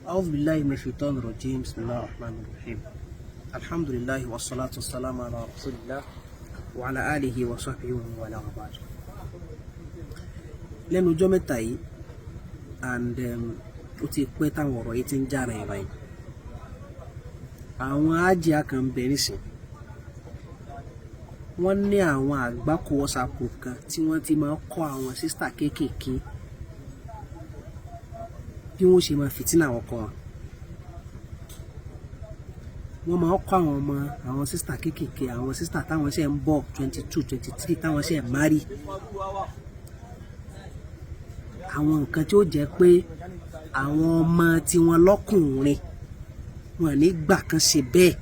أعوذ بالله من الشيطان الرجيم. بسم الله الرحمن الرحيم. الحمد لله والصلاة والسلام على رسول الله وعلى آله وصحبه ومن والاه وبعد. Lẹ́nu ọjọ́ mẹ́ta yìí and ó ti pẹ́ táwọn ọ̀rọ̀ yìí ti ń jára ẹ̀ báyìí, àwọn ájíà kan ń bẹ nísìn, wọ́n ní àwọn àgbákò WhatsApp group kan tí wọ́n ti máa kọ́ àwọn sister kéékèèké bí wọ́n ṣe máa fìtínà àwọn ọkọ wọn. Wọ́n máa kọ́ àwọn ọmọ, àwọn sister kéékèèké, àwọn sister táwọn ṣe ń bọ̀ 22, 23, táwọn ṣe ń marry, àwọn nǹkan tí ó jẹ́ pé àwọn ọmọ tiwọn lọ́kùnrin wọn ní gbà kan ṣe bẹ́ẹ̀,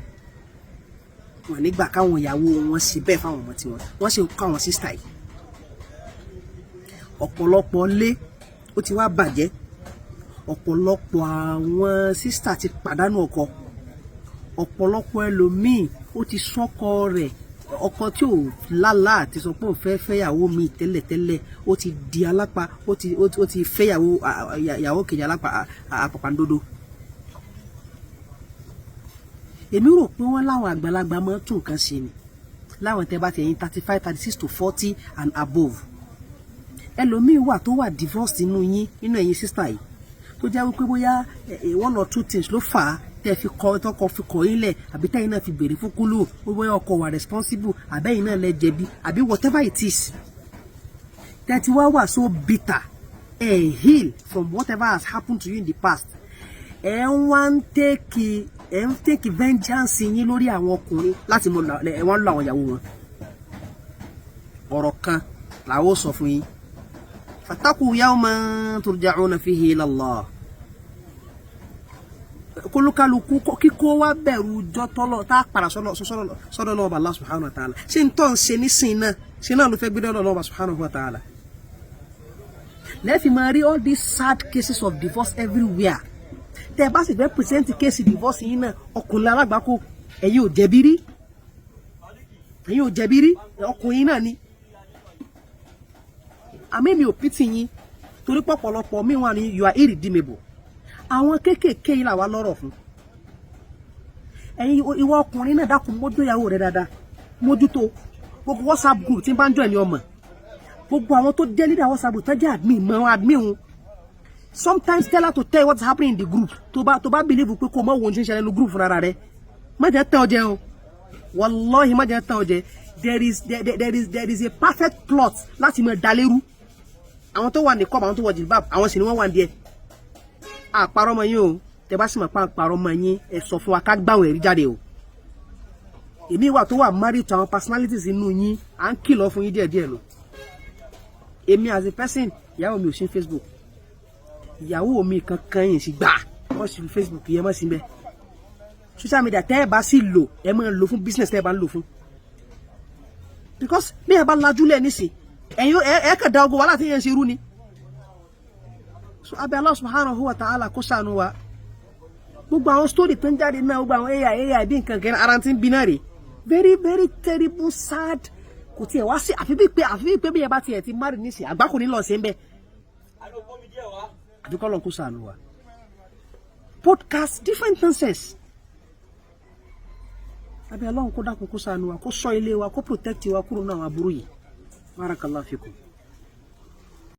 wọn ní gbà káwọn ìyàwó wọn ṣe bẹ́ẹ̀ fáwọn ọmọ tiwọn. Wọ́n sì ń kọ́ àwọn sister yìí. Ọ̀pọ̀lọpọ̀ lé ó ti wá bàjẹ́, ọ̀pọ̀lọpọ̀ àwọn sister ti pàdánù ọkọ, ọ̀pọ̀lọpọ̀ ẹlòmíì ó ti sọ́kọ rẹ̀, ọkọ tí ò lálàá àti sọ pé òun fẹ́ fẹ́yàwó mi tẹ́lẹ̀tẹ́lẹ̀, ó ti di alápa, ó ti fẹ́yàwó ìyàwó kejì alápa àpàpàǹdodo. Èmi rò pé wọ́n láwọn àgbàlagbà máa ń tún nǹkan ṣe ni. Láwọn tẹ́ bá ti ẹ̀yìn 35, 36 to 40 and above, ẹlòmíì wà tó wà divorced nínú yín, nínú ẹ̀yin sister yìí, tó jẹ́ wípé bóyá one or two things ló fà á tẹ́ fi kọ, tọkọ fi kọ yín lẹ̀, àbí tẹ́yin náà fi béèrè fún kúlù, bóyá ọkọ wà responsible, àbẹ́yìn náà lẹ jẹ̀bi, àbí whatever it is, tẹ́ ti wá wà so bitter, ẹ heal from whatever has happened to you in the past, ẹ ń wá ń take ẹ ń take vengeance yín lórí àwọn ọkùnrin láti mọ ẹ wọ́n ń lo àwọn ìyàwó wọn. Ọ̀rọ̀ kan làwọn sọ fún yín: فاتقوا يوما ترجعون فيه إلى الله. Kólúkálukú kíkó wá bẹ̀rù jọ́ tọ́lọ̀ tá a padà sọ́dọ̀ náà, Allah سبحانه وتعالى. Ṣé n tọ́ ń ṣe nísìn náà, ṣe náà ló fẹ́ gbé dọ́dọ̀ náà سبحانه وتعالى? Lẹ́ẹ̀fì máa rí all these sad cases of divorce everywhere. Tẹ́ ẹ bá sì fẹ́ present case divorce yín náà, ọkùnrin alágbàkó, ẹ̀yin ò jẹ̀bi rí, ẹ̀yin ò jẹ̀bi rí, ọkùnrin náà ni. Àmì mi ò pity yín, torí pọ̀pọ̀lọpọ̀ mi wà ní you are irredeemable. Àwọn kéékèèké yìí làwa lọ́rọ̀ fún. Ẹ̀yin ìwọ ọkùnrin náà, dákun, mójútó ìyàwó rẹ dáadáa, mójútó. Gbogbo WhatsApp group tí n bá ń jọ ẹni ọmọ, gbogbo àwọn tó jẹ́ leader WhatsApp group, tó jẹ́ admin, mọ́ admin wọn. Sometimes tell her to tell you what's happening in the group. Tó bá believe pé kó mọ̀ wo ohun tí ń ṣẹlẹ̀ ní group fúnra rẹ, má jẹ́ tẹ́ ọ jẹ o. Wallahi, má jẹ́ tẹ́ ọ jẹ. There is a perfect plot láti mọ̀ dalérú. Àwọn tó wà ní kọ́ọ̀bù, àwọn tó wọ jìlbáàbù, àwọn sì ni wọ́n wà ní díẹ̀. Àparọ́ mọ́ yín o. Tẹ bá sì mọ̀ pa àparọ́ mọ́ yín, ẹ sọ fún wa ká gbáwọn ẹ̀rí jáde o. Èmi wà tó wà married to àwọn personalities inú yín, à ń kìlọ̀ fún yín díẹ̀díẹ̀ lọ. Èmi as a person, ìyàwó mi ò sí Facebook, ìyàwó mi kankan yìí sì gbà wọ́n sì fi Facebook yẹn mọ́ sí bẹ́ẹ̀. Social media tẹ́ ẹ bá sì lò, ẹ máa lò fún business tẹ́ ẹ bá ń lò fún, because bí ẹ bá lajú lẹ̀ nísìn, ẹ̀yin ẹ kàn da ogun wàhálà tí yẹn ń ṣe irú ni. So abẹ́ Allah سبحانه وتعالى kó ṣàánú wa. Gbogbo àwọn story tó ń jáde náà, gbogbo àwọn AI AI bí nǹkan kan ara ti ń bí náà rè, very very terrible, sad. Kò tiẹ̀ wá sí àfi bí pé bí yẹn bá tiẹ̀ ti marry nísìn, àgbákò ní lọ sí ń bẹ́ẹ̀, àfi kọ́ lọ́n kó ṣàánú wa. Podcast, different nonsense. Abẹ́ Ọlọ́run kó dákun, kó ṣàánú wa, kó ṣọ́ ilé wa, kó protect wa kúrò náà àwọn aburú yìí. بارك الله فيكم.